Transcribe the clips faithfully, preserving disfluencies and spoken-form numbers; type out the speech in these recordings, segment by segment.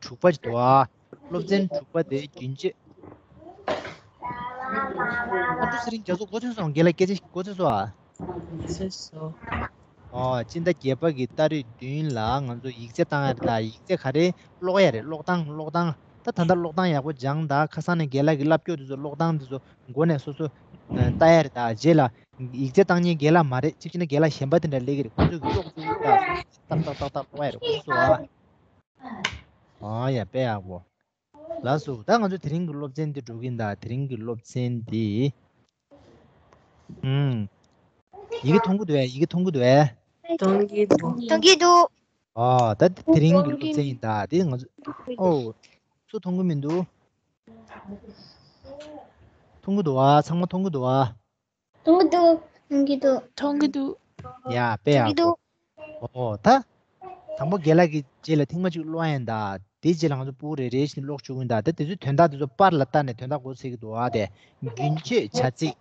དྲུག་པ་ཅིག་འདུག་ཨ། སློབ་ཚན་དྲུག་པ་དེ་རྒྱུན་ཆད། ཨ་ཏུ་ཚེ་རིང་རྒྱ་མཚོ་མགོ་ཚོས་སོང་། རྒན་ལགས་སྐད་ཆ་མགོ་ཚོས་སོང་ཨ། ཚོས་སོང་། ཨོ། སྤྱི་ཟླ་བརྒྱད་པ་གི་ཏ་རིག་བདུན་ལ་ང་ཚོ་ཡིག་ཚད་བཏང་ཡ་རེད། ད་ཡིག་ཚད་ག་རེ་ཀློག་ཡ་རེད། ཀློག་སྟངས། ཀློག་སྟངས། ད་ད་ལྟ་ཀློག་སྟངས་ཡག་པོ་སྦྱངས། ད་ཁ་སང་ནས་རྒན་ལགས་ཀྱིས་བསླབ་རྒྱུ་དེ་ཚོ། ཀློག་སྟངས་དེ་ཚོ་མགོ་ནས་སོ་སོ་ལྟ་ཡ་རེད། ད་རྗེས་ལ་ཡིག་ཚད་བཏང་མཁན་རྒན་ལགས་མ་རེད། གཅིག་བྱས་ན་རྒན་ལགས་གཞན་པ་དེ་འདྲ་སླེབས་ཀྱི་རེད། ཁོང་ཚོས་ཀྱིས་ཀློག་ཚུལ་ད་ཏག་ཏག་ཏག་ཏག་ཀློག་ཡ་རེད། ཁོང་ཚོས་ཨ། ཨ་ཡ། དཔེ་ཡག་པོ། ལགས་སོ། ད་ང་ཚོ་དེ་རིང་གི་སློབ་ཚན་འདི་འགྲོ་གི་ཡིན། ད་དེ་རིང་གི་སློབ་ཚན་འདི། ཨུམ། ཡི་གེ་མཐོང་གི་འདུག་གས། ཡི་གེ་མཐོང་གི་འདུག་གས། མཐོང་གི་འདུག་མཐོང་གི་འདུག་ཨ། ད་དེ་རིང་གི་སློབ་ཚན་ཡིན། ད་དེ་ང་ཚོ། ཨོ། སུ་མཐོང་གི་མི་འདུག་མཐོང་གི་འདུག་ཨ། ཚང་མ་མཐོང་གི་འདུག་ཨ། མཐོང་གི་འདུག་མཐོང་གི་འདུག་མཐོང་གི་འདུག་ཡ། དཔེ་ཡག་པོ། འདུག་ཨོ། ད་དང་པོ་རྒན་ལགས་ཀྱིས་རྗེས་ལ་ཐེངས་མ་གཅིག་ཀློག་ཡ་ཡིན། ད་དེའི་རྗེས་ལ་ང་ཚོ་ཕྲུ་གུ་རེ་རེ་བཞིན་ཀློག་བཅུག་གི་ཡིན། ད་དེ་དེ་ཚོའི་དོན་དག་དེ་ཚོ་པར་ལ་བལྟས་ནས་དོན་དག་མགོ་ཚོས་ཀྱི་འདུག་ཨ། དེ་རྒྱུན་ཆད་བྱ་ཚིག་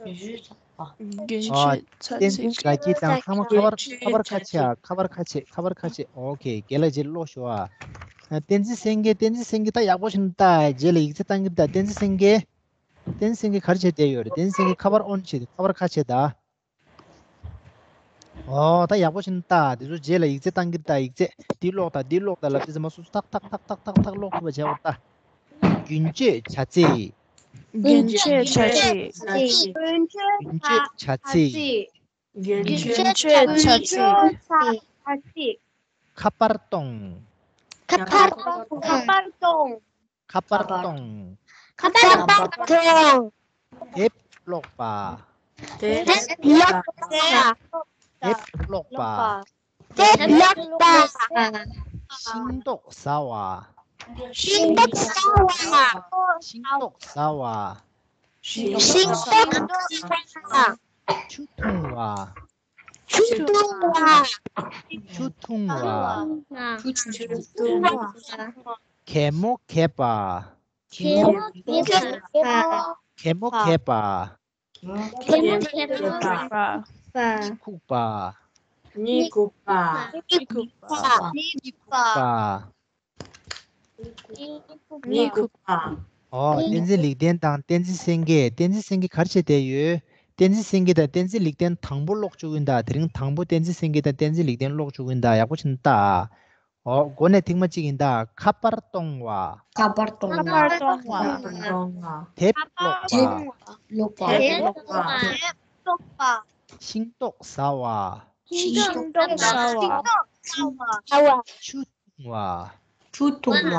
རྒྱུན་ཨ། ཆད་བྱ་ཚིག་བསྟན་འཛིན་དགའ་སྐྱིད་དང་། ཁ་མ། ཁ་པར། ཁ་པར་ཁ་ཕྱེ་ཨ། ཁ་པར་ཁ་ཕྱེ། ཁ་པར་ཁ་ཕྱེ། ཨོ་ཁེ། རྒན་ལགས་རྗེས་ཀློག་ཤོག་ཨ། བསྟན་འཛིན་སེང་གེ། བསྟན་འཛིན་སེང་གེ། ད་ཡག་པོ་བྱས་ནས་ལྟ། རྗེས་ལ་ཡིག་ཚད་བཏང་གི་རེད། ད་བསྟན་འཛིན་སེང་གེ། བསྟན་འཛིན་སེང་གེ་ག་རེ་བྱས་བསྡད་ཡོད་རེད། བསྟན་འཛིན་སེང་གེ་ཁ་པར་ཨོན་བྱས། ཁ་པར་ཁ་ཕྱེ་ད། ཨོ། ད་ཡག་པོ་བྱས་ནས་ལྟ། དེ་ཚོ་རྗེས་ལ་ཡིག་ཚད་བཏང་གི་རེད། ད་ཡིག་ཚད་འདི་ཀློག་དང་འདི་ཀློག་དང་ལབ་དུས་ཙམ་པ་སོ་སོ་ཏག་ཏག་ཏག་ཏག་ཏག་ཏག་ཀློག་ཐུབ་པ་བྱེད་དགོས། ད་རྒྱུན་ཆད་བྱ་ཚིག་རྒྱུན་ཆད་བྱ་ཚིག་རྒྱུན་ཆད་བྱ་ཚིག་རྒྱུན་ཆད་བྱ་ཚིག་ཁ་པར་གཏོང་། ཁ་པར་གཏོང་། ཁ་པར་གཏོང་། ཁ་པར་གཏོང་། ཁ་པར་གཏོང་། དེབ་ཀློག་པ། དེབ་ཀློག་པ། དེབ་ཀློག་པ། དེབ་ཀློག་པ། ཤིང་ཏོག་ཟ་བ། ཤིང་ཏོག་ཟ་བ། ཤིང་ཏོག་ཟ་བ། ཤིང་ཏོག་ཟ་བ། ཆུ་འཐུང་བ། ཆུ་འཐུང་བ། ཆུ་འཐུང་བ། ཆུ་འཐུང་བ། གད་མོ་གད་པ། གད་མོ་གད་པ། གད་མོ་གད་པ། གད་མོ་གད་པ། གཉིད་ཁུག་པ། གཉིད་ཁུག་པ། གཉིད་ཁུག་པ། གཉིད་ཁུག་པ། གཉིད་ཁུག་པ། ཨོ། བསྟན་འཛིན་ལེགས་ལྡན་དང་བསྟན་འཛིན་སེང་གེ། བསྟན་འཛིན་སེང་གེ་ག་རེ་བྱས་བསྡད་ཡོད། བསྟན་འཛིན་སེང་གེ་དང་བསྟན་འཛིན་ལེགས་ལྡན་དང་པོ་ཀློག་བཅུག་གི་ཡིན་ད། དེ་རིང་དང་པོ་བསྟན་འཛིན་སེང་གེ་དང་བསྟན་འཛིན་ལེགས་ལྡན་ཀློག་བཅུག་གི་ཡིན་ད། ཡག་པོ་བྱས་ནས་ལྟ། ཨོ། མགོ་ནས་ཐེངས་མ་གཅིག་ཡིན་ད། ཁ་པར་གཏོང་བ། ཁ་པར་གཏོང་བ། ཁ་པར་གཏོང་བ། དེབ་ཀློག་པ། དེབ་ཀློག་པ། དེབ་ཀློག་པ། ཤིང་ཏོག་ཟ་བ། ཤིང་ཏོག་ཟ་བ། ཆུ་འཐུང་བ། ཆུ་འཐུང་བ།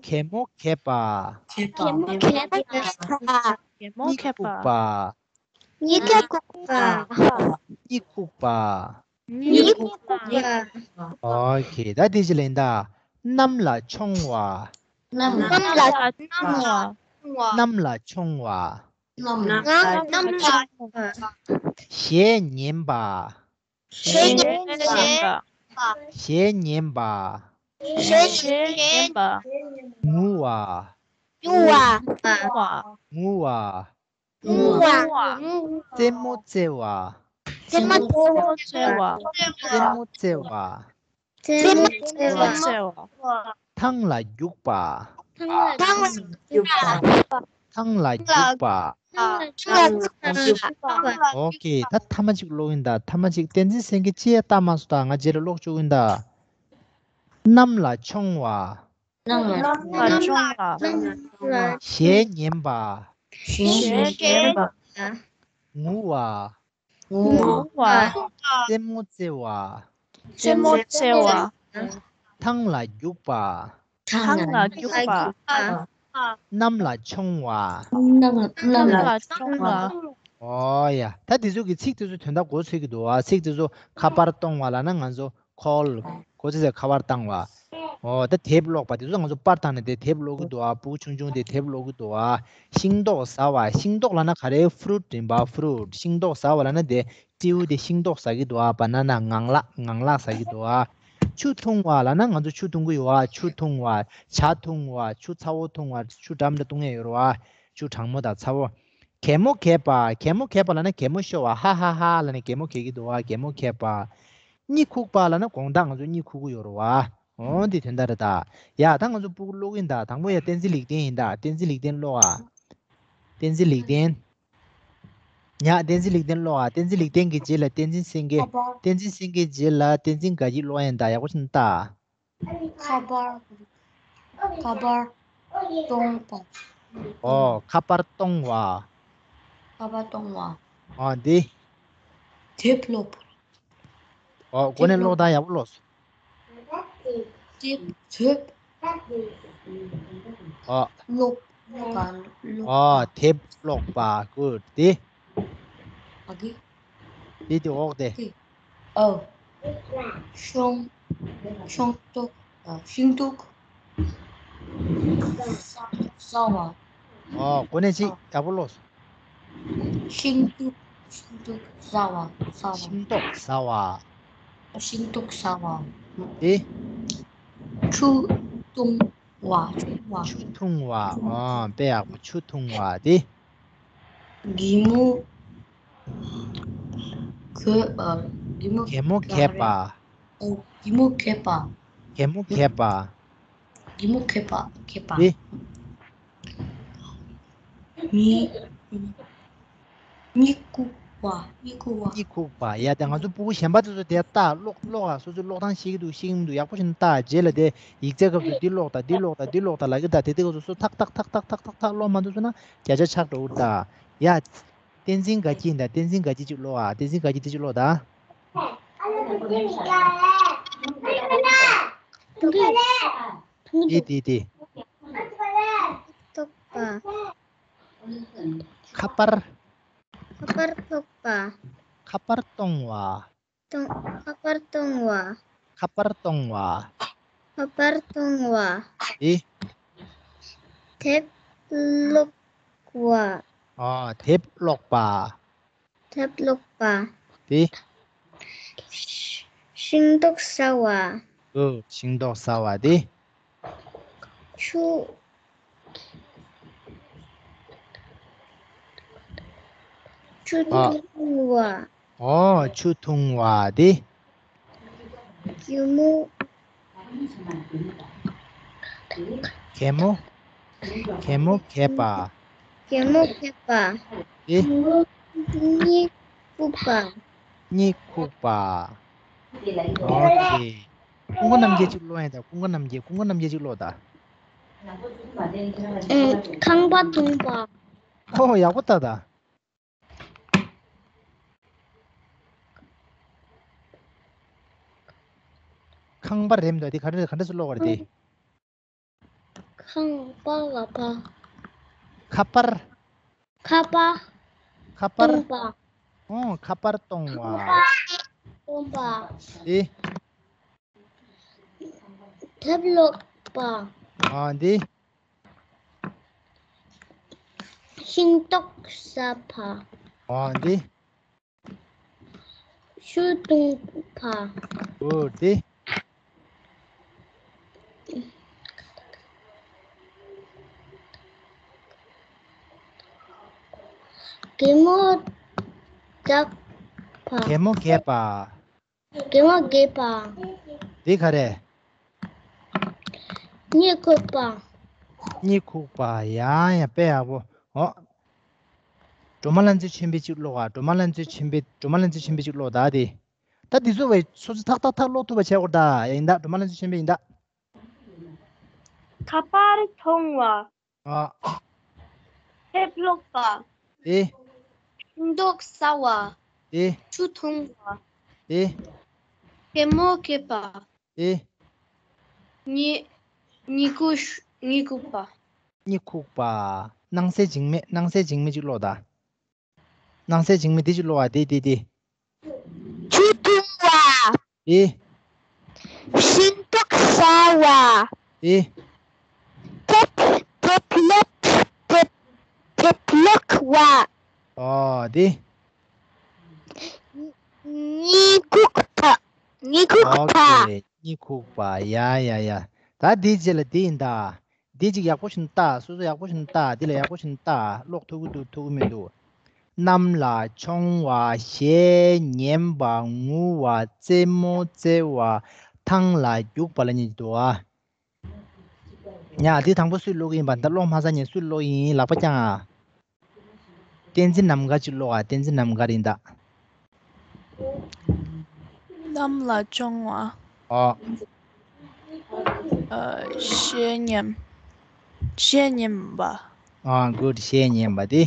གད་མོ་གད་པ། གད་མོ་གད་པ། གད་མོ་གད་པ། གཉིད་ཁུག་པ། གཉིད་ཁུག་པ། གཉིད་ཁུག་པ། གཉིད་ཁུག་པ། ཨོ་ཁེ། ད་དེ་ཅི་ལེན་ད། གནམ་ལ་མཆོང་བ། གནམ་ལ་མཆོང་བ། གནམ་ལ་མཆོང་བ། གནམ་ལ་མཆོང་བ། གཞས་ཉན་པ། གཞས་ཉན་པ། གཞས་ཉན་པ། གཞས་ཉན་པ། ངུ་བ། ངུ་བ། ངུ་བ། ངུ་བ། ངུ་བ། རྩེད་མོ་རྩེ་བ། རྩེད་མོ་རྩེ་བ། རྩེད་མོ་རྩེ་བ། རྩེད་མོ་རྩེ་བ། ཐང་ལ་རྒྱུག་པ། ཐང་ལ་རྒྱུག་པ། ཐང་ལ་རྒྱུག་པ། ཐང་ལ་རྒྱུག་པ། ཨོ་ཁེ། ད་ཐ་མ་གཅིག་ཀློག་ཡིན་ད། ཐ་མ་གཅིག། བསྟན་འཛིན་སེང་གེ་ཅི་ཡང་ལྟ་མ་སོང་ད། ང་རྗེས་ལ་ཀློག་བཅུག་ཡིན་ད། གནམ་ལ་མཆོང་བ། གནམ་ལ་མཆོང་བ། གཞས་ཉན་པ། གཞས་ཉན་པ། ངུ་བ། ངུ་བ། རྩེད་མོ་རྩེ་བ། རྩེད་མོ་རྩེ་བ། ཐང་ལ་རྒྱུག་པ། ཐང་ལ་རྒྱུག་པ། གནམ་ལ་མཆོང་བ། གནམ་ལ་མཆོང་བ། ཨོ་ཡ། ད་དེ་ཚོ་གི་ཚིག་དེ་ཚོ་དོན་དག་མགོ་ཚོས་ཀྱི་འདུག་ཨ། ཚིག་དེ་ཚོ་ཁ་པར་གཏོང་བ་ལབ་ན་ང་ཚོ་ཁོལ། མགོ་ཚོས་ཟེར་ཁ་པར་བཏང་བ། ཨོ། ད་དེབ་ཀློག་པ་དེ་ཚོ་ང་ཚོ་པར་བཏང་ནས་དེ་དེབ་ཀློག་གི་འདུག་ཨ། ཕྲུ་གུ་ཆུང་ཆུང་དེ་དེབ་ཀློག་གི་འདུག་ཨ། ཤིང་ཏོག་ཟ་བ། ཤིང་ཏོག་ལབ་ན་ག་རེ། ཕུ་རུ་ཊི་ཡིན་པ། ཕུ་རུ་ཊི། ཤིང་ཏོག་ཟ་བ་ལབ་ན་དེ་སྤྲེའུ་དེ་ཤིང་ཏོག་ཟ་གི་འདུག་ཨ། བ་ན་ན། ངང་ལག་ངང་ལག་ཟ་གི་འདུག་ཨ། ཆུ་འཐུང་བ་ལབ་ན་ང་ཚོ་ཆུ་འཐུང་གི་ཡོད་ཨ། ཆུ་འཐུང་བ། ཇ་འཐུང་བ། ཆུ་ཚ་བོ་འཐུང་བ། ཆུ་འགྲམ་དུ་འཐུང་ཡས་ཡོད་རེད་བ། ཆུ་གྲང་མོ་དང་ཚ་བོ། གད་མོ་གད་པ། གད་མོ་གད་པ་ལབ་ན་གད་མོ་ཤོར་བ། ཧ་ཧ་ཧ་ལབ་ནས་གད་མོ་གད་ཀྱི་འདུག་བ། གད་མོ་གད་པ། གཉིད་ཁུག་པ་ལབ་ན་དགོང་དག་ང་ཚོ་གཉིད་ཁུག་གི་ཡོད་རེད་བ། འོ་འདི་དོན་དག་རེད་ད། ཡ་ད་ང་ཚོ་སྤུ་གུ་ཀློག་གིན་ད། དང་པོ་ཡ་བསྟན་འཛིན་ལེགས་ལྡན་ཡིན་ད། བསྟན་འཛིན་ལེགས་ལྡན་ཀློག་ཨ། བསྟན་འཛིན་ལེགས་ལྡན། ཡ་བསྟན་འཛིན་ལེགས་ལྡན་ཀློག་ཨ། བསྟན་འཛིན་ལེགས་ལྡན་གྱི་རྗེས་ལ་བསྟན་འཛིན་སེང་གེ། ཁ་པར། བསྟན་འཛིན་སེང་གེའི་རྗེས་ལ་བསྟན་འཛིན་དགའ་སྐྱིད་ཀློག་ཡིན་ད། ཡག་པོ་ཞིག་ལྟ། ཁ་པར། ཁ་པར་གཏོང་བ། ཨོ་ཁ་པར་གཏོང་བ། ཁ་པར་གཏོང་བ། ཨོ་འདི། དེབ་ཀློག་པ། ཨོ་སྒོ་ནས་ཀློག་དང་ཡག་པོ་ཀློག་དེབ། དེབ། ཨོ། ཀློག་ཀློག་པ། ཀློག་ཨོ་པ། དེབ་ཀློག་པ་གུཌ་དེ། ཨ་གི། དེ་དེ་འོག་དེ། དེ། ཨོ། ཤིང་། ཤིང་ཏོག་ཨ། ཤིང་ཏོག་ཟ་བ། ཨོ་སྒོ་ནས་ཅིག་ཡག་པོ་ཀློག་ཤིང་ཏོག་ཤིང་ཏོག་ཟ་བ། ཟ་བ། ཤིང་ཏོག་ཟ་བ། ཤིང་ཏོག་ཟ་བ། དེ། ཆུ་འཐུང་བ། འཐུང་བ། ཆུ་འཐུང་བ། ཨོ་དཔེ་ཡག་པོ། ཆུ་འཐུང་བ་དེ། གད་མོ་གད། ཨ། གད་མོ། གད་མོ་གད་པ། ཨོ་གད་མོ་གད་པ། གད་མོ་གད་པ། གད་མོ་གད་པ། གད་པ། དེ། གཉིད། གཉིད་ཁུག་པ། གཉིད་ཁུག་པ། གཉིད་ཁུག་པ། ཡ་དེ་ང་ཚོ་སྤུ་གུ་གཞན་པ་དེ་ཚོ་དེ་ལྟ་ཀློག་ཀློག་ཨ། སོ་སོའི་ཀློག་སྟངས་ཤེས་ཀྱི་འདུག་ཤེས་ཀྱི་མི་འདུག་ཡག་པོ་ཞིག་ལྟ། རྗེས་ལ་དེ་ཡིག་ཚད་སྐབས་སུ་འདི་ཀློག་དང་འདི་ཀློག་དང་འདི་ཀློག་དང་ལབ་ཀྱི་ད། དེ་དེ་སྐབས་སུ་སོ་ཐག་ཐག་ཐག་ཐག་ཐག་ཐག་ཐག་ཀློག་མ་ཐུབ་སོང་ན་བརྒྱ་ཆ་ཆག་འགྲོ་གི་རེད་ད། ཡ། བསྟན་འཛིན་དགའ་སྐྱིད་ཡིན་ད། བསྟན་འཛིན་དགའ་སྐྱིད་ཅིག་ཀློག་ཨ། བསྟན་འཛིན་དགའ་སྐྱིད་དེ་ཅིག་ཀློག་ད། ཐུང་ཐུང་། ཐུང་ཐུང་། དེ་དེ་དེ། ཐོགས་པ། ཁ་པར། ཁ་པར་ཐོགས་པ། ཁ་པར་གཏོང་བ། གཏོང་། ཁ་པར་གཏོང་བ། ཁ་པར་གཏོང་བ། ཁ་པར་གཏོང་བ། དེ། དེབ་ཀློག་པ། ཨ། དེབ་ཀློག་པ། དེབ་ཀློག་པ། དེ། ཤིང་ཏོག་ཟ་བ། ཨོ། ཤིང་ཏོག་ཟ་བ་དེ། ཆུ། ཆུ། ཨ། འཐུང་བ། ཨོ། ཆུ་འཐུང་བ་དེ། གད་མོ། གད་མོ། གད་མོ་གད་པ། གད་མོ་གད་པ། དེ། གཉིད་ཁུག་པ། གཉིད་ཁུག་པ། ཨོ་ཁེ། ཀུན་དགའ་རྣམ་རྒྱལ་ཅིག་ཀློག་ཡིན་ད། ཀུན་དགའ་རྣམ་རྒྱལ། ཀུན་དགའ་རྣམ་རྒྱལ་ཅིག་ཀློག་ད། ཨེ། ཁང་པ་འཐུང་བ། ཨོ་ཡག་པོ་ལྟ་ད། ཁང་པ་རེད་མི་འདུག་དེ་ག་འདྲ་ག་འདྲ་སེ་ཀློག་པ་རེད་དེ། ཁང་པ་ལ་པ། ཁ་པར། ཁ་པར། ཁ་པར། གཏོང་པ། ཨོ་ཁ་པར་གཏོང་བ། ཁ་པར་གཏོང་པ། དེ། དེབ་ཀློག་པ། ཨ་འདི། ཤིང་ཏོག་ཟ་བ། ཨ་འདི། ཆུ་འཐུང་བ། འོ་འདི། གད་མོ་བརྒྱབ་པ། གད་མོ་བགད་པ། གད་མོ་བགད་པ། འདི་ག་རེ། གཉིད་ཁུག་པ། གཉིད་ཁུག་པ། ཡ་ཡ་དཔེ་ཡག་པོ། འོ། སྒྲོལ་མ་ལྷ་མཛེས་ཆོས་འཕེལ་གཅིག་ཀློག་ཨ། སྒྲོལ་མ་ལྷ་མཛེས་ཆོས་འཕེལ། སྒྲོལ་མ་ལྷ་མཛེས་ཆོས་འཕེལ་གཅིག་ཀློག་ད་དེ། ད་འདི་ཚོ་བས་སོ་སོ་ཐག་ཐག་ཐག་ཀློག་ཐུབ་པ་བྱས་དགོས་ད། ཡིན་ད། སྒྲོལ་མ་ལྷ་མཛེས་ཆོས་འཕེལ་ཡིན་ད། ཁ་པར་མཐོང་བ། ཨ། དེབ་ཀློག་པ། ཨེ། ཤིང་ཏོག་ཟ་བ། ཨེ། ཆུ་འཐུང་བ། ཨེ། གད་མོ་བགད་པ། ཨེ། གཉིད། གཉིད་ཁུག་གཉིད་ཁུག་པ། གཉིད་ཁུག་པ། སྣང་གསལ་འཇིགས་མེད། སྣང་གསལ་འཇིགས་མེད་ཅིག་ཀློག་ད། སྣང་གསལ་འཇིགས་མེད་འདི་ཅིག་ཀློག་ཨ། འདི་འདི་འདི། ཆུ་འཐུང་བ། ཨེ། ཤིང་ཏོག་ཟ་བ། ཨེ། དེབ། དེབ་ཀློག་དེབ། དེབ་ཀློག་པ། ཨོ་འདི། གཉིད་ཁུག་པ། གཉིད་ཁུག་པ། ཨོ་ཁེ། གཉིད་ཁུག་པ། ཡ་ཡ་ཡ། ད་འདིའི་རྗེས་ལ་འདི་ཡིན་ད། འདི་ཅིག་ཡག་པོ་ཞིག་ལྟ། སོ་སོ་ཡག་པོ་ཞིག་ལྟ། འདི་ལ་ཡག་པོ་ཞིག་ལྟ། ཀློག་ཐུབ་ཀྱི་འདུག་ཐུབ་ཀྱི་མི་འདུག་གནམ་ལ་མཆོང་བ། གཞས་ཉན་པ། ངུ་བ། རྩེད་མོ་རྩེ་བ། ཐང་ལ་རྒྱུག་པ་ལབ་མཁན་ཅིག་འདུག་ཨ། ཡ། འདི་དང་པོ་སུས་ཀློག་གི་ཡིན་པ། ད་ཀློག་མ་ཚར་མཁན་སུས་ཀློག་གི་ཡིན། ལག་པ་བརྐྱངས་ཨ། བསྟན་འཛིན་ནམ་མཁའ་ཅིག་ཀློག་ཨ། བསྟན་འཛིན་ནམ་མཁའ་རེད་ད། གནམ་ལ་མཆོང་བ། ཨོ། ཨ། གཞས་ཉན། གཞས་ཉན་པ། ཨ། གུཌ། གཞས་ཉན་པ་དེ།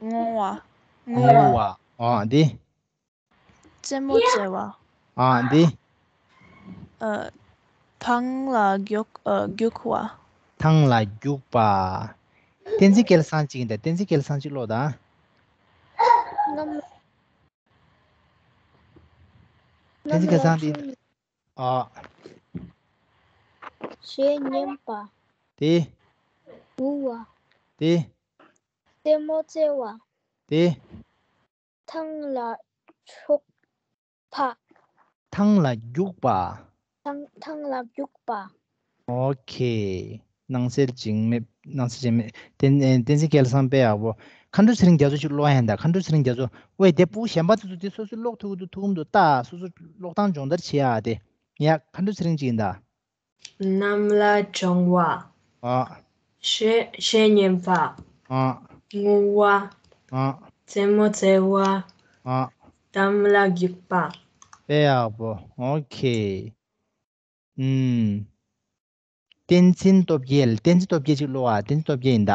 ངུ་བ། ངུ་བ། ཨ། དེ། རྩེད་མོ་རྩེ་བ། ཨ། དེ། ཨ། ཐང་ལ་རྒྱུག་ཨ། རྒྱུག་པ། ཐང་ལ་རྒྱུག་པ། བསྟན་འཛིན་སྐལ་བཟང་ཅིག་ཡིན་ད། བསྟན་འཛིན་སྐལ་བཟང་ཅིག་ཀློག་དང་། གནམ། བསྟན་འཛིན་སྐལ་བཟང་དེ། ཨ། གཞས་ཉན་པ། དེ། ངུ་བ། དེ། རྩེད་མོ་རྩེ་བ། དེ། ཐང་ལ་འཕྱོག་པ། ཐང་ལ་རྒྱུག་པ། ཐང་། ཐང་ལ་རྒྱུག་པ། ཨོ་ཁེ། སྣང་གསལ་ཅིག་མེད། སྣང་གསལ་ཅིག་མེད། བསྟན་བསྟན་འཛིན་སྐལ་བཟང་དཔེ་ཡག་པོ། མཁའ་འགྲོ་ཚེ་རིང་རྒྱ་མཚོ་ཅིག་ཀློག་ཡ་ཡིན་ད། མཁའ་འགྲོ་ཚེ་རིང་རྒྱ་མཚོ། ཝེ། དེ་ཕྲུ་གུ་གཞན་པ་དེ་ཚོ་དེ་སོ་སོས་ཀློག་ཐུབ་ཀྱི་འདུག་ཐུབ་ཀྱི་མི་འདུག་ལྟ། སོ་སོ་ཀློག་སྟངས་སྦྱོང་བརྡར་བྱེད་ཡ་དེ། ཡ། མཁའ་འགྲོ་ཚེ་རིང་ཅིག་ཡིན་ད། གནམ་ལ་མཆོང་བ། ཨ། གཞས་གཞས་ཉན་པ། ཨ། ངུ་བ། ཨ། རྩེད་མོ་རྩེ་བ། ཨ། ཐང་ལ་རྒྱུག་པ། དཔེ་ཡག་པོ། ཨོ་ཁེ། ཨུམ། བསྟན་འཛིན་སྟོབས་རྒྱལ། བསྟན་འཛིན་སྟོབས་རྒྱལ་ཅིག་ཀློག་ཨ། བསྟན་འཛིན་སྟོབས་རྒྱལ་ཡིན་ད།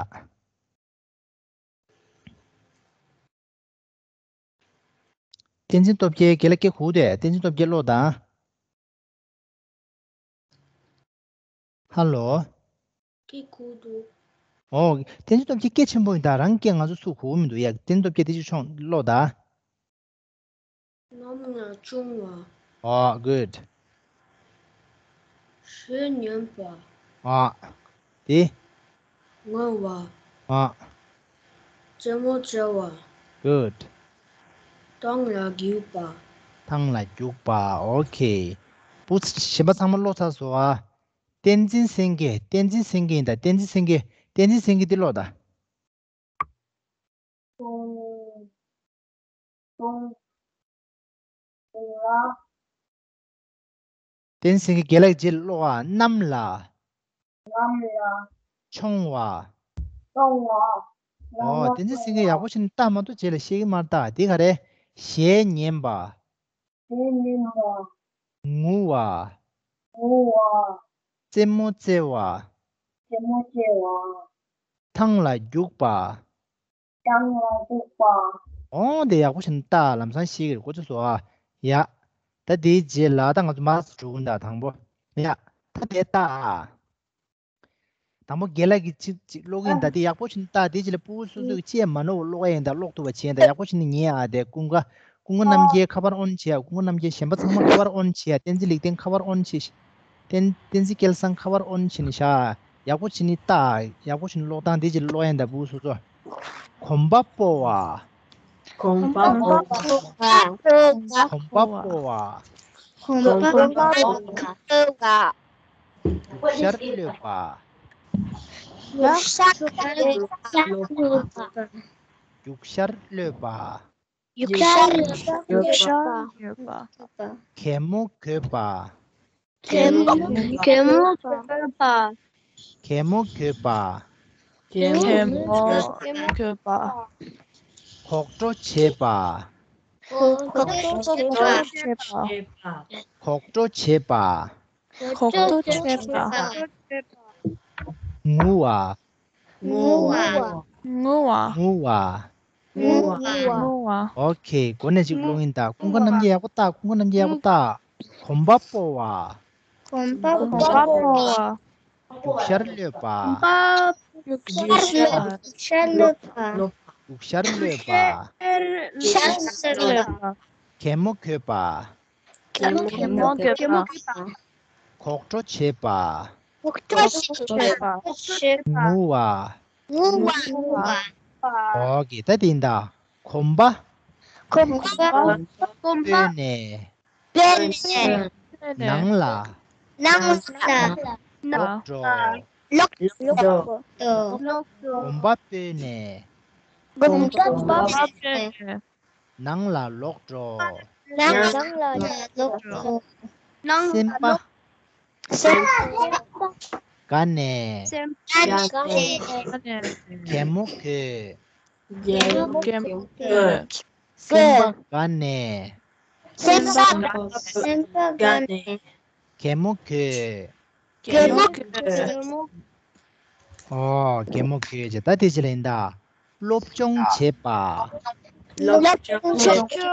བསྟན་འཛིན་སྟོབས་རྒྱལ། རྒན་ལགས་སྐད་གོ་དེ། བསྟན་འཛིན་སྟོབས་རྒྱལ་ཀློག་དང་། ཧ་ལོ། སྐད་གོ་འདུག་ཨོ། བསྟན་འཛིན་སྟོབས་རྒྱལ་སྐད་ཆེན་པོ་ཡིན་ད། རང་སྐད་ང་ཚོ་སུ་གོ་མི་འདུག་ཡ། བསྟན་འཛིན་སྟོབས་རྒྱལ་དེ་ཅིག་ཆོང་ཀློག་དང་། གནམ་ལ་མཆོང་བ། ཨོ། གུཌ། གཞས་ཉན་པ། ཨ། དེ། ངུ་བ། ཨ། རྩེད་མོ་རྩེ་བ། གུཌ། ཐང་ལ་རྒྱུག་པ། ཐང་ལ་རྒྱུག་པ། ཨོ་ཁེ། བུ་གཞན་པ་ཚང་མ་ཀློག་ཚར་སོང་ཨ། བསྟན་འཛིན་སེང་གེ། བསྟན་འཛིན་སེང་གེ་ཡིན་ད། བསྟན་འཛིན་སེང་གེ། བསྟན་འཛིན་སེང་གེ་འདི་ཀློག་དང་། བསྟན་འཛིན་སེང་གེ་རྒན་ལགས་རྗེས་ཀློག་ཨ། གནམ་ལ། གནམ་ལ། མཆོང་བ། མཆོང་བ། ཨོ། བསྟན་འཛིན་སེང་གེ་ཡག་པོ་ཞིག་ལྟ་མ་གཏོགས་རྗེས་ལ་ཤེས་ཀྱི་མ་རེད་ད། དེ་ག་རེ། གཞས་ཉན་པ། གཞས་ཉན་པ། ངུ་བ། ངུ་བ། རྩེད་མོ་རྩེ་བ། རྩེད་མོ་རྩེ་བ། ཐང་ལ་རྒྱུག་པ། ཐང་ལ་རྒྱུག་པ། ཨོ། དེ་ཡག་པོ་ཞིག་ལྟ། ལམ་སང་ཤེས་ཀྱི་རེད། གོ་ཚོད་སོང་ཨ། ཡ། ད་དེའི་རྗེས་ལ་ད་ང་ཚོ་མར་འགྲོ་གི་ཡིན་ད། དང་པོ། ཡ། ད་དེ་ལྟ་ཨ། དང་པོ་རྒན་ལགས་ཀྱིས་ཅིག་ཅིག་ཀློག་གི་ཡིན་ད། དེ་ཡག་པོ་ཞིག་ལྟ། དེ་རྗེས་ལ་ཕྲུ་གུ་སོ་སོ་གིས་ཅི་ཡང་མ་ནོར་བ་ཀློག་ཡ་ཡིན་ད། ཀློག་ཐུབ་པ་བྱེད་ཡ་ཡིན་ད། ཡག་པོ་ཞིག་ནི་ཉན་ཨ། དེ་ཀུན་དགའ། ཀུན་དགའ་རྣམ་རྒྱལ་ཁ་པར་ཨོན་བྱེད་ཡ། ཀུན་དགའ་རྣམ་རྒྱལ། གཞན་པ་ཚང་མ་ཁ་པར་ཨོན་བྱེད་ཡ། བསྟན་འཛིན་ལེགས་ལྡན་ཁ་པར་ཨོན་བྱེད། བསྟན་བསྟན་འཛིན་སྐལ་བཟང་ཁ་པར་ཨོན་བྱེད་ནི་བཞག་ཡག་པོ་བྱེད་ནི་ལྟ། ཡག་པོ་བྱེད་ནི་ཀློག་སྟངས་དེ་ཅིག་ཀློག་ཡ་ཡིན་ད། བུ་སོ་སོ། གོམ་པ་སྤོ་བ། གོམ་པ་སྤོ་བ། གོམ་པ་སྤོ་བ། གོམ་པ་སྤོ་བ། རྒྱུག་ཤར་གློད་པ། རྒྱུག་ཤར་གློད་པ། རྒྱུག་ཤར་གློད་པ། རྒྱུག་ཤར་གློད་པ། རྒྱུག་ཤར་གློད་པ། གད་མོ་དགོད་པ། གད་མོ་གད་མོ་དགོད་པ། གད་མོ་དགོད་པ། གད་མོ་དགོད་པ། གོག་བྲོ་བྱེད་པ། གོག་བྲོ་བྱེད་པ། གོག་བྲོ་བྱེད་པ། གོག་བྲོ་བྱེད་པ། ངུ་བ། ངུ་བ། ངུ་བ། ངུ་བ། ངུ་བ། ངུ་བ། ངུ་བ། ངུ་བ། ཨོ་ཁེ། འགོ་ནས་ཅིག་ཀློག་ཡིན་ད། ཀུན་དགའ་རྣམ་རྒྱལ་ཡག་པོ་ལྟ། ཀུན་དགའ་རྣམ་རྒྱལ་ཡག་པོ་ལྟ། གོམ་པ་སྤོ་བ། གོམ་པ་སྤོ་བ། རྒྱུག་ཤར་གློད་པ། གོམ་པ། རྒྱུག་ཤར་གློད་པ། རྒྱུག་ཤར་གློད་པ། རྒྱུག་ཤར་གློད་པ། གད་མོ་དགོད་པ། གད་མོ་དགོད་པ། གོག་བྲོ་བྱེད་པ། གོག་བྲོ་བྱེད་པ། ངུ་བ། ངུ་བ། ཨོ་ཁེ། ད་དེ་ཡིན་ད། གོམ་པ། གོམ་པ། གོམ་པ། སྤོས་ནས། སྤོས་ནས། ནང་ལ། ནང་ལ། ལོག་འགྲོ། ལོག་འགྲོ། གོམ་པ་སྤོས་ནས། གོམ་པ་བབས་ནས། ནང་ལ་ལོག་འགྲོ། ནང་ལ་ལོག་འགྲོ། སེམས་པ། སེམས་པ། དགའ་ནས། སེམས་པ་དགའ་ནས། གད་མོ་དགོད། གད་མོ་དགོད། སེམས་པ་དགའ་ནས། སེམས་པ་དགའ་ནས། གད་མོ་དགོད། གད་མོ་དགོད། ཨོ། གད་མོ་དགོད་ཅེས། ད་དེ་ཅི་ལ་ཡིན་ད། སློབ་སྦྱོང་བྱེད་པ། སློབ་སྦྱོང་བྱེད་པ།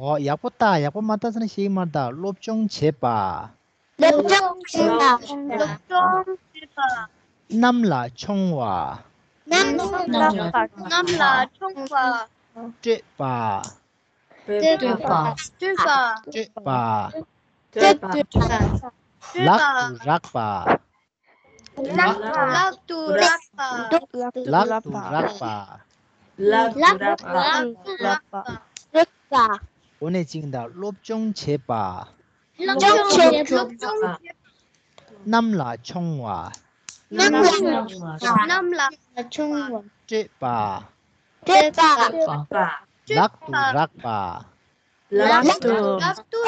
ཨོ། ཡག་པོ་ལྟ། ཡག་པོ་མ་ལྟ་ཟེར་ན་ཤེས་ཀྱི་མ་རེད་ད། སློབ་སྦྱོང་བྱེད་པ། སློབ་སྦྱོང་བྱེད་པ། སློབ་སྦྱོང་བྱེད་པ། གནམ་ལ་མཆོང་བ། གནམ་ལ་མཆོང་བ། སྤྲོད་པ། སྤྲོད་པ། སྤྲོད་པ། སྤྲོད་པ། སྤྲོད་པ། ལག་ཏུ་རག་པ། ལག་ཏུ་རག་པ། ལག་ཏུ་རག་པ། ལག་ཏུ་རག་པ། རག་པ། འགོ་ནས་གཅིག་ད། སློབ་སྦྱོང་བྱེད་པ། སློབ་སྦྱོང་བྱེད་པ། གནམ་ལ་མཆོང་བ། གནམ་ལ་མཆོང་བ། སྤྲོད་པ། སྤྲོད་པ། ལག་ཏུ་རག་པ། ལག་ཏུ་རག་པ།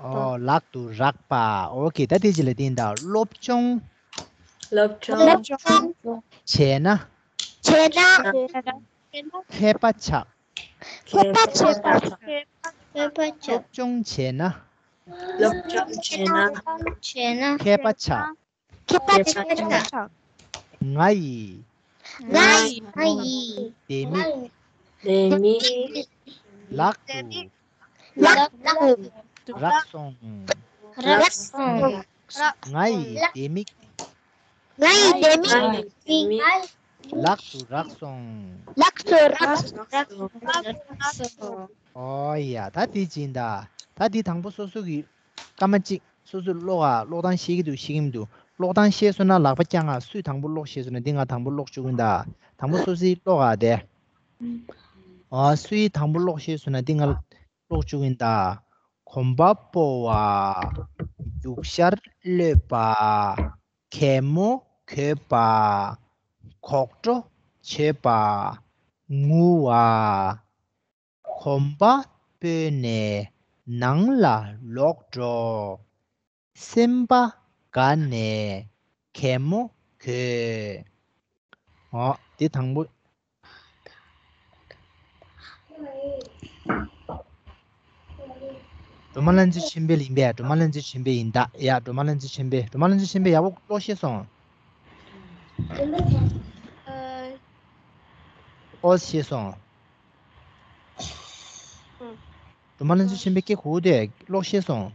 ཨོ། ལག་ཏུ་རག་པ། ཨོ་ཁེ། ད་དེ་ཅི་ལ་དེ་ཡིན་ད། སློབ་སྦྱོང་བྱས་ན། བྱས་ན། མཁས་པ་ཆགས། མཁས་པ་ཆགས། མཁས་པ་ཆགས། སློབ་སྦྱོང་བྱས་ན། སློབ་སྦྱོང་བྱས་ན། བྱས་ན། མཁས་པ་ཆགས། མཁས་པ་ཆགས། ང་ཡི། ང་ཡི། ལྡེ་མིག། ལྡེ་མིག། ལག་ཏུ། ལག་ཏུ། རག་སོང་། རག་སོང་། ང་ཡི་ལྡེ་མིག། ང་ཡི་ལྡེ་མིག། ལག་ཏུ་རག་སོང་། ལག་ཏུ་རག་སོང་། ཨོ་ཡ། ད་དེ་ཅི་ཡིན་ད། ད་དེ་དང་པོ་སོ་སོ་གི་སྐར་མ་གཅིག་སོ་སོས་ཀློག་ཨ། ཀློག་སྟངས་ཤེས་ཀྱི་འདུག་ཤེས་ཀྱི་མི་འདུག་ཀློག་སྟངས་ཤེས་སོང་ན་ལག་པ་བརྐྱངས་ཨ། སུས་དང་པོ་ཀློག་ཤེས་སོང་ན་འདི་ང་དང་པོ་ཀློག་བཅུག་གིན་ད། དང་པོ་སོ་སོས་ཀློག་ཨ་དེ། ཨ། སུས་དང་པོ་ཀློག་ཤེས་སོང་ན་འདི་ང་ཀློག་བཅུག་གིན་ད། གོམ་པ་སྤོ་བ། རྒྱུག་ཤར་གློད་པ། གད་མོ་དགོད་པ། གོག་བྲོ་བྱེད་པ། ངུ་བ། གོམ་པ་སྤོས་ནས་ནང་ལ་ལོག་འགྲོ། སེམས་པ་དགའ་ནས་གད་མོ་དགོད། ཨོ། འདི་དང་པོ། སྒྲོལ་མ་ལྷ་མཛེས་ཆོས་འཕེལ་ཡིན་པས། སྒྲོལ་མ་ལྷ་མཛེས་ཆོས་འཕེལ་ཡིན་ད། ཡ། སྒྲོལ་མ་ལྷ་མཛེས་ཆོས་འཕེལ། སྒྲོལ་མ་ལྷ་མཛེས་ཆོས་འཕེལ་ཡག་པོ་ཀློག་ཤེས་སོང་། ཨོ། ཤེས་སོང་། སྒྲོལ་མ་ལྷ་མཛེས་ཆོས་འཕེལ་སྐད་གོ་དེ་ཀློག་ཤེས་སོང་།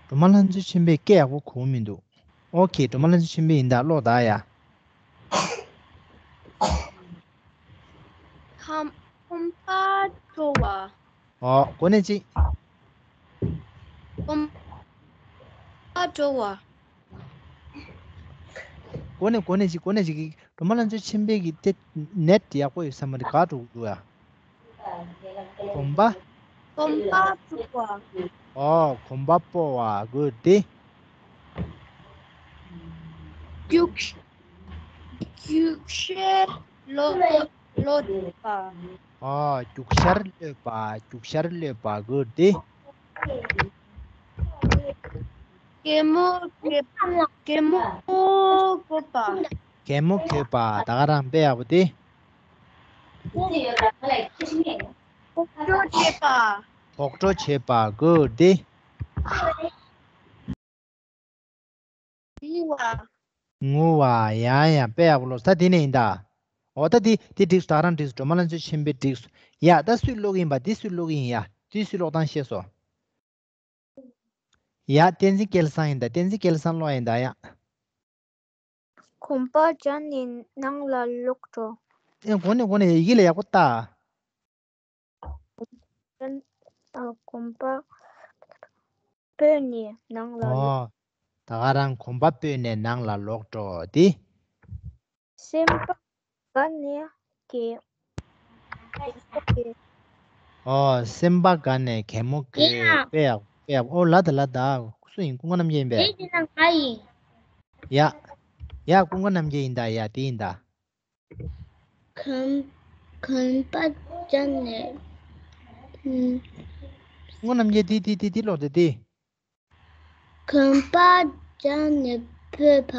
སྒྲོལ་མ་ལྷ་མཛེས་ཆོས་འཕེལ་སྐད་ཡག་པོ་གོ་མི་འདུག་ཨོ་ཁེ། སྒྲོལ་མ་ལྷ་མཛེས་ཆོས་འཕེལ་ཡིན་ད། ཀློག་ད་ཡ། གོམ་གོམ་པ་འགྲོ་བ། ཨོ། གོ་ནས་ཅི། གོམ་པ་འགྲོ་བ། གོ་ནས་གོ་ནས་ཅི། གོ་ནས་ཅི། སྒྲོལ་མ་ལྷ་མཛེས་ཆོས་འཕེལ་གྱི་དེ་ནེཊ་ཡག་པོ་ཡོད་ས་མ་རེད། ག་འགྲོ་གི་འདུག་ཡ། གོམ་པ། གོམ་པ་སྤོ་བ། ཨོ། གོམ་པ་སྤོ་བ། གོ་དེ། རྒྱུག་རྒྱུག་ཤར་གློད་གློད་པ། ཨོ། རྒྱུག་ཤར་གློད་པ། རྒྱུག་ཤར་གློད་པ། གོ་དེ། གད་མོ་གད་མོ་དགོད་པ། གད་མོ་དགོད་པ། ད་ག་རང་དཔེ་ཡག་པོ་དེ། གོག་བྲོ་བྱེད་པ། གོག་བྲོ་བྱེད་པ། གོ་དེ། ངུ་བ། ངུ་བ། ཡ་ཡ། དཔེ་ཡག་པོ་ཀློག་ད། དེ་ནས་ཡིན་ད། འོ་ད་དེ་དེ་འགྲིག་སོང་། ད་རང་འགྲིག་སོང་། སྒྲོལ་མ་ལྷ་མཛེས་ཆོས་འཕེལ་འགྲིག་སོང་། ཡ། ད་སུས་ཀློག་གི་ཡིན་པ། འདི་སུས་ཀློག་གི་ཡིན་ཡ། འདི་སུས་ཀློག་སྟངས་ཤེས་སོང་། ཡ། བསྟན་འཛིན་སྐལ་བཟང་ཡིན་ད། བསྟན་འཛིན་སྐལ་བཟང་ཀློག་ཡིན་ད་ཡ། གོམ་པ་བརྒྱབ་ནས་ནང་ལ་ལོག་འགྲོ། ཨེ། གོ་ནས་གོ་ནས། ཡི་གེ་ལ་ཡག་པོ་ལྟ། ཨ། གོམ་པ་སྤོས་ནས་ནང་ལ་ལོག་ཨོ། ད་ག་རང་གོམ་པ་སྤོས་ནས་ནང་ལ་ལོག་འགྲོ་དེ། སེམས་པ་དགའ་ནས་གད་ཨོ། སེམས་པ་དགའ་ནས་གད་མོ་དགོད། དཔེ་ཡག་དཔེ་ཡག་ཨོ། ལ་ད་ལ་ད། སུ་ཡིན། ཀུན་དགའ་རྣམ་རྒྱལ་ཡིན་པས། དེ་དེ་ན་ང་ཡིན། ཡ། ཡ་ཀུན་དགའ་རྣམ་རྒྱལ་ཡིན་ད། ཡ་དེ་ཡིན་ད། གོམ་གོམ་པ་བརྒྱབ་ནས། ཨུམ། ཀུན་དགའ་རྣམ་རྒྱལ་དེ་དེ་དེ་དེ་ཀློག་དེ་དེ། གོམ་པ་བརྒྱབ་ནས་སྤོས་པ།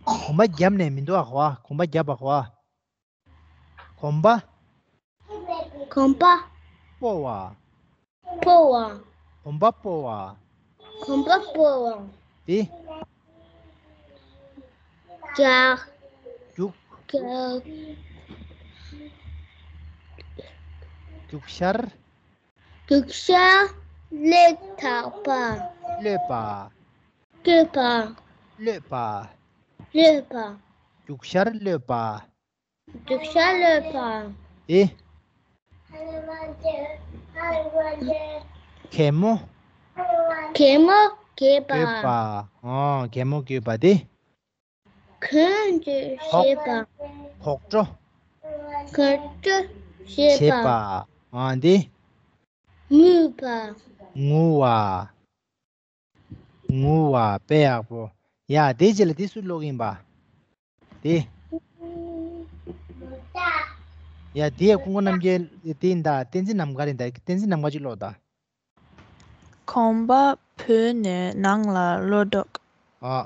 གོམ་པ་བརྒྱབ་ནས་མི་འདུག་ཨ་ཁོ་ཨ། གོམ་པ་བརྒྱབ་པ་ཁོ་ཨ། གོམ་པ། གོམ་པ། སྤོ་བ། སྤོ་བ། གོམ་པ་སྤོ་བ། གོམ་པ་སྤོ་བ། དེ། རྒྱག་རྒྱུག་རྒྱག་རྒྱུག་ཤར། རྒྱུག་ཤར་གློད་ཐག་པ། གློད་པ། གློད་པ། གློད་པ། གློད་པ། རྒྱུག་ཤར་གློད་པ། རྒྱུག་ཤར་གློད་པ། དེ། གད་མོ། གད་མོ་གད་པ། གད་པ། ཨོ་གད་མོ་གད་པ་དེ། གོས་འཁྲུ་བྱེད་པ། གོག་འགྲོ། གོག་འགྲོ་བྱེད་པ། ཨ་འདི། ངུ་བ། ངུ་བ། ངུ་བ་དཔེ་ཡག་པོ། ཡ་དེའི་རྗེས་ལ་དེ་སུས་ཀློག་གི་ཡིན་པ། དེ། ཡ་དེ་ཡ་ཀུན་དགའ་རྣམ་རྒྱལ་དེ་ཡིན་ད། བསྟན་འཛིན་ནམ་མཁའ་རེད་ད། བསྟན་འཛིན་ནམ་མཁའ་ཅིག་ཀློག་ད། གོམ་པ་སྤོས་ནས་ནང་ལ་བློ་ལྡོག་ཨ།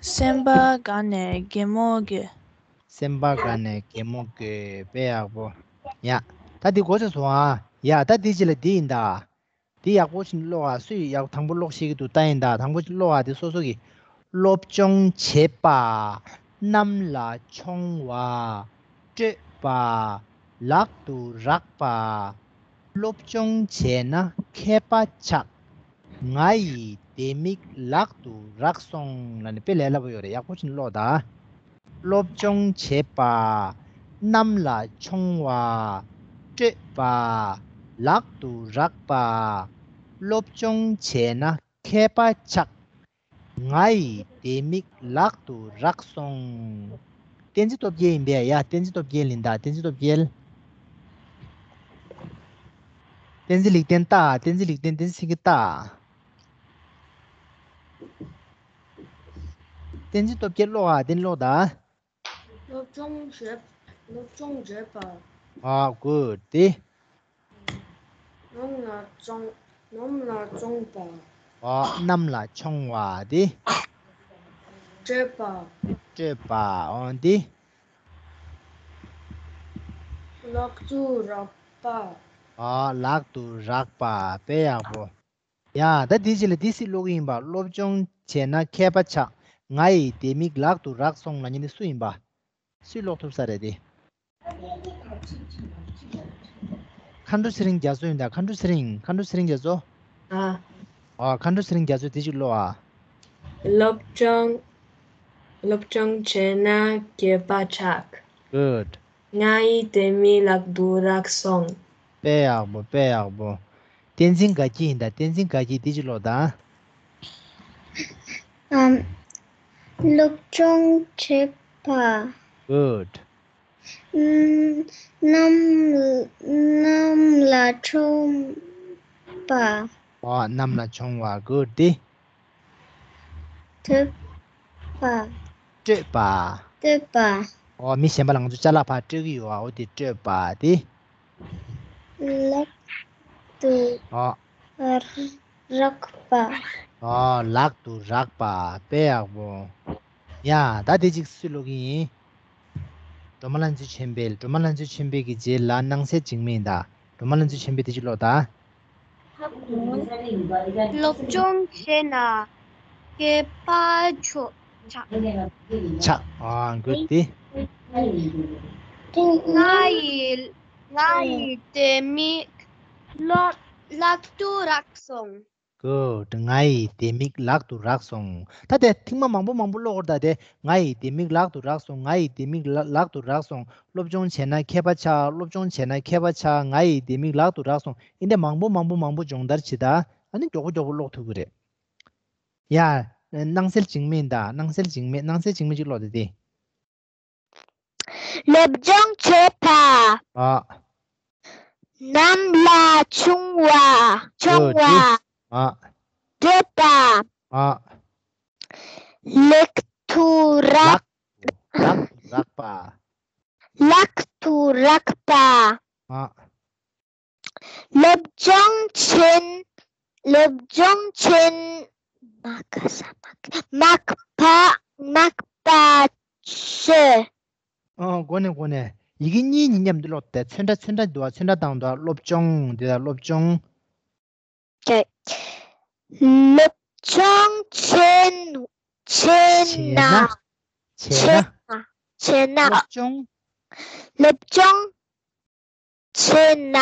སེམས་པ་དགའ་ནས་གད་མོ་དགོད། སེམས་པ་དགའ་ནས་གད་མོ་དགོད། དཔེ་ཡག་པོ། ཡ། ད་འདི་གོ་ཚར་སོང་ཨ། ཡ་ད་འདི་ཅི་ལ་འདི་ཡིན་ད། འདི་ཡག་པོ་ཞིག་ཀློག་ཨ། སུས་ཡག་དང་པོ་ཀློག་ཤེས་ཀྱི་འདུག་ད་ཡིན་ད། དང་པོ་ཀློག་ཨ། འདི་སོ་སོ་གི། སློབ་སྦྱོང་བྱེད་པ། གནམ་ལ་མཆོང་བ། སྤྲོད་པ། ལག་ཏུ་རག་པ། སློབ་སྦྱོང་བྱས་ན་མཁས་པ་ཆགས། ང་ཡི་ལྡེ་མིག་ལག་ཏུ་རག་སོང་ལབ་ནས། དཔེ་ལས་སླ་པོ་ཡོད་རེད། ཡག་པོ་ཞིག་ཀློག་ད། སློབ་སྦྱོང་བྱེད་པ། གནམ་ལ་མཆོང་བ། སྤྲོད་པ། ལག་ཏུ་རག་པ། སློབ་སྦྱོང་བྱས་ན་མཁས་པ་ཆགས། ང་ཡི་ལྡེ་མིག་ལག་ཏུ་རག་སོང་། བསྟན་འཛིན་སྟོབས་རྒྱལ་ཡིན་པས། ཡ་བསྟན་འཛིན་སྟོབས་རྒྱལ་ཡིན་ད། བསྟན་འཛིན་སྟོབས་རྒྱལ། བསྟན་འཛིན་ལེགས་ལྡན་ལྟ། བསྟན་འཛིན་ལེགས་ལྡན། བསྟན་འཛིན་སེང་གེ་ལྟ། བསྟན་འཛིན་སྟོབས་རྒྱལ་ཀློག་ཨ། བསྟན་ཀློག་ད། སློབ་སྦྱོང་བྱེད། སློབ་སྦྱོང་བྱེད་པ། ཨ་གུཌ། དེ། གནམ་ལ་མཆོང་། གནམ་ལ་མཆོང་བ། ཨ་གནམ་ལ་མཆོང་བ་དེ། སྤྲོད་པ། སྤྲོད་པ། ཨོ་དེ། ལག་ཏུ་རག་པ། ཨ་ལག་ཏུ་རག་པ། དཔེ་ཡག་པོ། ཡ་ད་དེའི་རྗེས་ལ་དེ་སུས་ཀློག་གི་ཡིན་པ། སློབ་སྦྱོང་བྱས་ན་མཁས་པ་ཆགས། ང་ཡི་ལྡེ་མིག་ལག་ཏུ་རག་སོང་ལབ་མཁན་དེ་སུ་ཡིན་པ། སུས་ཀློག་ཐུབ་ས་རེད་དེ། མཁའ་འགྲོ་ཚེ་རིང་རྒྱ་མཚོ་ཡིན་ད། མཁའ་འགྲོ་ཚེ་རིང་། མཁའ་འགྲོ་ཚེ་རིང་རྒྱ་མཚོ། ཨ། ཨ་མཁའ་འགྲོ་ཚེ་རིང་རྒྱ་མཚོ་དེ་ཅིག་ཀློག་ཨ། སློབ་སྦྱོང་། སློབ་སྦྱོང་བྱས་ན་མཁས་པ་ཆགས། གུཌ། ང་ཡི་ལྡེ་མིག་ལག་ཏུ་རག་སོང་། དཔེ་ཡག་པོ། དཔེ་ཡག་པོ། བསྟན་འཛིན་དགའ་སྐྱིད་ཡིན་ད། བསྟན་འཛིན་དགའ་སྐྱིད་དེ་ཅིག་ཀློག་ད། ཨམ། སློབ་སྦྱོང་བྱེད་པ། གུཌ། ཨམ། གནམ། གནམ་ལ་མཆོང་བ། ཨོ་གནམ་ལ་མཆོང་བ། གུཌ། དེ། སྤྲོད་པ། སྤྲོད་པ། སྤྲོད་པ། ཨོ་མི་གཞན་པ་ལ་ང་ཚོ་ཅ་ལག་ཕར་སྤྲོད་ཀྱི་ཡོད་ཨ། ཨོ་དེ་སྤྲོད་པ་དེ། ལག་ཏུ། ཨོ། རག་པ། ཨོ་ལག་ཏུ་རག་པ། དཔེ་ཡག་པོ། ཡ་ད་དེ་ཅིག་སུས་ཀློག་གི་ཡིན། སྒྲོལ་མ་ལྷ་མཛེས་ཆོས་འཕེལ། སྒྲོལ་མ་ལྷ་མཛེས་ཆོས་འཕེལ་གྱི་རྗེས་ལ་སྣང་གསལ་འཇིགས་མེད་ད། སྒྲོལ་མ་ལྷ་མཛེས་ཆོས་འཕེལ་དེ་ཅིག་ཀློག་ད། སློབ་སྦྱོང་བྱས་ན་མཁས་པ་ཆོག་ཆགས། ཆགས། ཨ་གུཌ། དེ། ང་ཡི། ང་ཡི་ལྡེ་མིག་ལག་ལག་ཏུ་རག་སོང་། གུཌ། ང་ཡི་ལྡེ་མིག་ལག་ཏུ་རག་སོང་། ད་དེ་ཐེངས་མ་མང་པོ་མང་པོ་ཀློག་དགོས་རེད་ད། དེ་ང་ཡི་ལྡེ་མིག་ལག་ཏུ་རག་སོང་། ང་ཡི་ལྡེ་མིག་ལག་ལག་ཏུ་རག་སོང་། སློབ་སྦྱོང་བྱས་ན་མཁས་པ་ཆགས། སློབ་སྦྱོང་བྱས་ན་མཁས་པ་ཆགས། ང་ཡི་ལྡེ་མིག་ལག་ཏུ་རག་སོང་། འདི་འདྲ་མང་པོ་མང་པོ་མང་པོ་སྦྱོང་བརྡར་བྱེད་ད། ཨ་ནི་མགྱོགས་པོ་མགྱོགས་པོ་ཀློག་ཐུབ་ཀྱི་རེད། ཡ། སྣང་གསལ་འཇིགས་མེད་ད། སྣང་གསལ་འཇིགས་མེད། སྣང་གསལ་འཇིགས་མེད་ཅིག་ཀློག་དེ་དེ། སློབ་སྦྱོང་བྱེད་པ། ཨ། གནམ་ལ་མཆོང་བ། མཆོང་བ། ཨ། སྤྲོད་པ། ཨ། ལག་ཏུ་རག་ལག་ཏུ་རག་པ། ལག་ཏུ་རག་པ། ཨ། སློབ་སྦྱོང་ཆེན། སློབ་སྦྱོང་ཆེན། མ་ཁ་ས་མ་ཁ་མག་པ། མག་པ་ཆེ། ཨ། གོ་ནས་གོ་ནས། ཡི་གེ་གཉིས་གཉིས་མཉམ་དུ་ཀློག་སྟེ། ཚོན་ཁྲ་ཚོན་ཁྲ་འདུག་བ། ཚོན་ཁྲ་དང་འདུག་བ། སློབ་སྦྱོང་འདི་ལ་སློབ་སྦྱོང་། ཀྱེ། སློབ་སྦྱོང་ཆེན། ཆེ་ན། ཆེ་ན། ཆེ་ན། ཆེ་ན། སློབ་སྦྱོང་། སློབ་སྦྱོང་ཆེ་ན།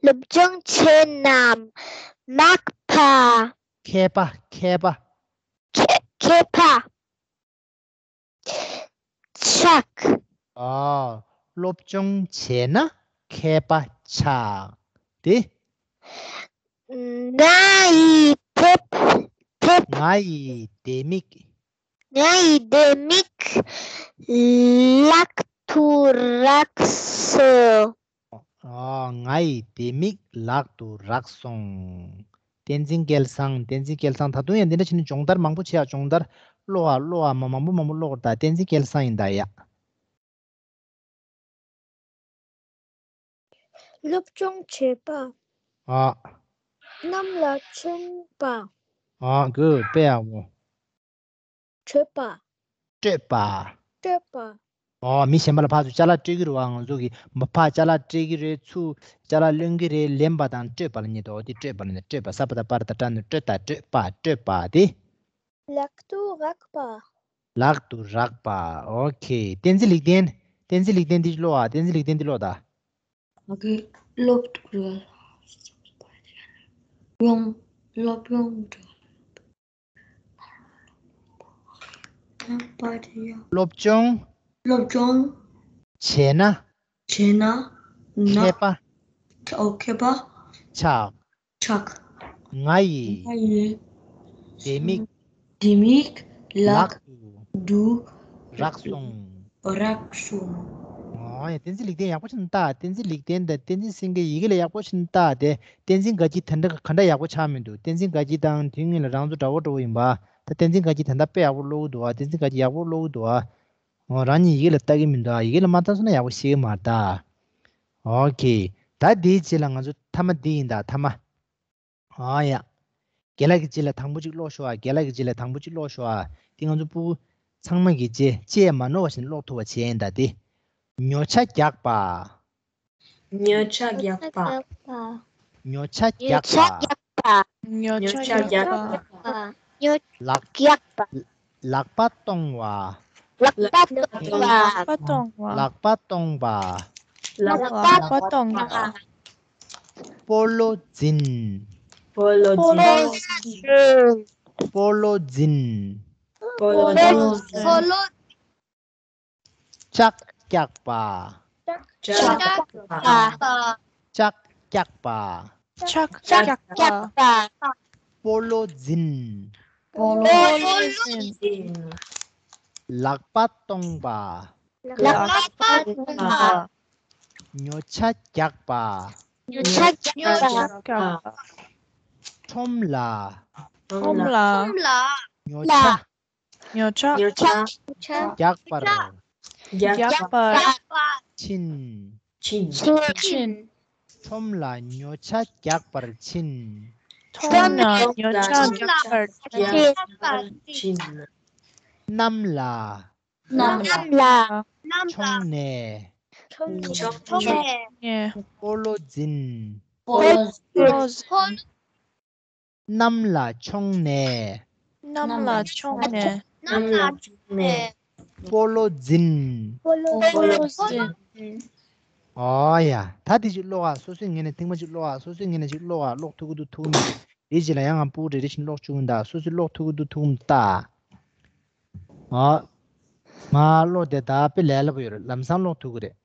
སློབ་སྦྱོང་ཆེ་ན། མག་པ། མཁས་པ། མཁས་པ། མཁས་མཁས་པ་ཆགས། ཨ། སློབ་སྦྱོང་བྱས་ན་མཁས་པ་ཆགས་ཏེ། ང་ཡི་ལྡེ་ལྡེ། ང་ཡི་ལྡེ་མིག་ང་ཡི་ལྡེ་མིག་ལག་ཏུ་རག་སོང་། ཨ། ང་ཡི་ལྡེ་མིག་ལག་ཏུ་རག་སོང་། བསྟན་འཛིན་སྐལ་བཟང་། བསྟན་འཛིན་སྐལ་བཟང་། ད་དུང་ཡང་འདི་འདྲ་བྱས་ནས་སྦྱོང་བརྡར་མང་པོ་བྱེད་ཡ། སྦྱོང་བརྡར་ཀློག་ཨ་ཀློག་ཨ། མ་མང་པོ་མང་པོ་ཀློག་དགོས། ད་བསྟན་འཛིན་སྐལ་བཟང་ཡིན་ད་ཡ། སློབ་སྦྱོང་བྱེད་པ། ཨ། གནམ་ལ་མཆོངས་པ། ཨ། གུ་དཔེ་ཡག་པོ། བྲོས་པ། སྤྲོད་པ། སྤྲོད་པ། ཨོ། མི་གཞན་པ་ལ་ཕར་ཚུར་ཅ་ལག་སྤྲོད་ཀྱི་རེད་བ། ང་ཚོ་གིས་མ་ཕར་ཅ་ལག་སྤྲོད་ཀྱི་རེད། ཚུར་ཅ་ལག་ལེན་གྱི་རེད། ལེན་པ་དང་སྤྲོད་པ་ལ་གཉིས་འདུག་དེ་སྤྲོད་པ་ལ་ནི་སྤྲོད་པ། ས་པ་བཏགས་སྤ་ར་བཏགས་སྤྲ། ནི་སྤྲོད་དང་སྤྲོད་པ། སྤྲོད་པ་དེ། ལག་ཏུ་རག་པ། ལག་ཏུ་རག་པ། ཨོ་ཁེ། བསྟན་འཛིན་ལེགས་ལྡན། བསྟན་འཛིན་ལེགས་ལྡན་འདི་ཀློག་ཨ། བསྟན་འཛིན་ལེགས་ལྡན་འདི་ཀློག་ད། ཨོ་ཁེ། སློབ་ཡོང་སློབ་ཡོང་འགྲོ། སློབ་སྦྱོང་། སློབ་སྦྱོང་། བྱས་ན། བྱས་ན། ན། མཁས་པ། ཨོ། མཁས་པ། ཆགས། ཆགས། ང་ཡི། ང་ཡི། ལྡེ་མིག་ལྡེ་མིག་ལག་ལག་ཏུ། ཏུ། རག་སོང་། རག་སོང་། ཨོ་ཡ། བསྟན་འཛིན་ལེགས་ལྡན་ཡག་པོ་ཞིག་བལྟ། བསྟན་འཛིན་ལེགས་ལྡན་དང་བསྟན་འཛིན་སེང་གེ་ཡི་གེ་ལ་ཡག་པོ་ཞིག་བལྟ་སྟེ། བསྟན་འཛིན་དགའ་སྐྱིད་དེ་འདྲ་ག་འདྲ་ཡག་པོ་ཆགས་མི་འདུག་བསྟན་འཛིན་དགའ་སྐྱིད་དང་དོན་དངོས་ལ་རང་ཚོ་འདྲ་བོ་འདྲ་བོ་ཡིན་པ། ད་བསྟན་འཛིན་དགའ་སྐྱིད་ད་ལྟ་དཔེ་ཡག་པོ་ཀློག་གི་འདུག་བ། བསྟན་འཛིན་དགའ་སྐྱིད་ཡག་པོ་ཀློག་གི་འདུག་བ། ཨོ། རང་ཉིད་ཡི་གེ་ལ་ལྟ་གི་མི་འདུག་ཨ། ཡི་གེ་ལ་མ་ལྟ་སོང་ན་ཡག་པོ་ཤེས་ཀྱི་མ་རེད་ད། ཨོ་ཁེ། ད་འདིའི་རྗེས་ལ་ང་ཚོ་མཐའ་མ་འདི་ཡིན་ད། མཐའ་མ། ཨ་ཡ། རྒན་ལགས་ཀྱི་རྗེས་ལ་དང་པོ་གཅིག་ཀློག་ཤོག་ཨ། རྒན་ལགས་ཀྱི་རྗེས་ལ་དང་པོ་གཅིག་ཀློག་ཤོག་ཨ། འདི་ང་ཚོ་ཕྲུ་གུ་ཚང་མ་གི་རྗེས་ཅི་ཡང་མ་ནོར་བ་ཞིག་ཀློག་ཐུབ་པ་བྱས་ཡིན་ད་འདི། ཉོ་ཆ་རྒྱག་པ། ཉོ་ཆ་རྒྱག་པ། ཉོ་ཆ་རྒྱག་པ། ཉོ་ཆ་རྒྱག་པ། ཉོ་ཆ་རྒྱག་པ། ཉོ་ཆ་རྒྱག་པ། ལག་རྒྱག་པ། ལག་པ་གཏོང་བ། ལག་པ་གཏོང་བ། ལག་པ་གཏོང་བ། ལག་པ་གཏོང་བ། ལག་པ་གཏོང་བ། སྤོ་ལོ་འཛིན། སྤོ་ལོ་འཛིན། སྤོ་ལོ་འཛིན། སྤོ་ལོ་འཛིན། སྤོ་ལོ། ལྕགས་རྒྱག་པ། ལྕགས་རྒྱག་པ། ལྕགས་རྒྱག་པ། ལྕགས་རྒྱག་པ། སྤོ་ལོ་འཛིན། སྤོ་ལོ་འཛིན། ལག་པ་གཏོང་བ། ལག་པ་གཏོང་བ། ཉོ་ཆ་རྒྱག་པ། ཉོ་ཆ་རྒྱག་པ། ཁྲོམ་ལ། ཁྲོམ་ལ། ཉོ་ཆ། ཉོ་ཆ། ཉོ་ཆ། རྒྱག་པར། རྒྱག་པར། ཕྱིན། ཕྱིན། ཕྱིན། ཁྲོམ་ལ་ཉོ་ཆ་རྒྱག་པར་ཕྱིན། ཁྲོམ་ལ་ཉོ་ཆ་རྒྱག་པར་ཕྱིན། གནམ་ལ། གནམ་ལ། མཆོངས་ནས། མཆོངས་ནས། སྤོ་ལོ་འཛིན། སྤོ་ལོ་འཛིན། གནམ་ལ་མཆོངས་ནས། གནམ་ལ་མཆོངས་ནས། གནམ་ལ་མཆོངས་ནས། སྤོ་ལོ་འཛིན། སྤོ་ལོ་འཛིན། ཨོ་ཡ། ད་དེ་ཅིག་ཀློག་ཨ། སོ་སོའི་ངོས་ནས་ཐེངས་མ་གཅིག་ཀློག་ཨ། སོ་སོའི་ངོས་ནས་ཅིག་ཀློག་ཨ། ཀློག་ཐུབ་ཀྱི་འདུག་ཐུབ་ཀྱི་མི་འདུག་དེའི་རྗེས་ལ་ཡང་ང་ཕྲུ་གུ་རེ་རེ་བཞིན་ཀློག་བཅུག་གི་ཡིན་ད། སོ་སོས་ཀློག་ཐུབ་ཀྱི་འདུག་ཐུབ་ཀྱི་མི་འདུག་ལྟ། ཨོ། ང་ཀློག་དེ་ད་དཔེ་ལས་སླ་པོ་ཡོད་རེད། ལམ་སང་ཀློག་ཐུབ་ཀྱི་རེད།